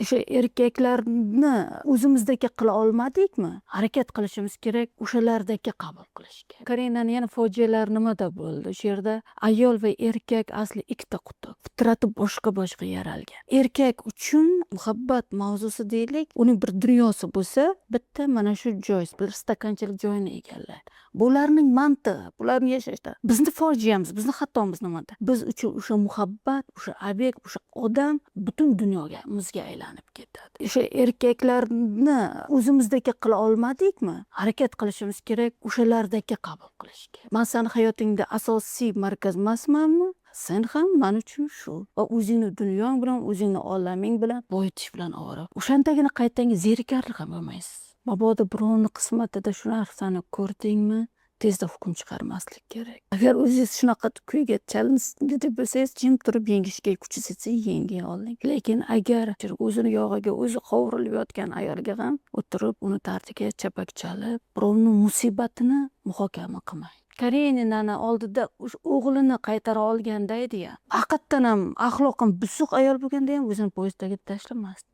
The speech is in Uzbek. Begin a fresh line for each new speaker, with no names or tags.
O'sha erkaklarni o'zimizdagi qila olmadikmi, harakat qilishimiz kerak o'shalardagi qabul qilishga. Karinani yana fojialari nimada bo'ldi? O'sha yerda ayol va erkak asli ikkita qutb, fitrati boshqa boshqa yaralgan. Erkak uchun muhabbat mavzusi deylik, uning bir dunyosi bo'lsa, bitta mana shu joy, bir stakanchalik joyini egallaydi. Bularning mantig'i, bularning yashashda. Bizni fojiamiz, bizni xatomiz nimada? Biz uchun o'sha muhabbat, o'sha obyekt, o'sha odam butun dunyomizga aylanib ketadi. O'sha erkaklarni o'zimizdagi qila olmadikmi, harakat qilishimiz kerak o'shalardagi qabul qilishga. Man sani hayotingda asosiy markaz emasmanmi? Sen ham man uchun shu va o'zingni dunyong bilan, o'zingni olaming bilan boyitish bilan ovora. O'shandagina qaytanga zerikarli ham bo'lmaysiz. Mabodo birovni qismatida shu narsani ko'rdingmi, tezda hukm chiqarmaslik kerak. Agar o'zingiz shunaqa kuyga chalindi deb bilsangiz, jim turib yengishga kuchingiz yetsa, yenging olding. Lekin agar o'zini yog'iga o'zi qovurilib yotgan ayolga ham o'tirib, uni dardiga chapak chalib, birovni musibatini muhokama qilmang. Kareninani oldida o'sha o'g'lini qaytara olganda edi-ya, haqiqatdan ham axloqi buzuq ayol bo'lganda ham o'zini poyezd tagiga tashlamasdi.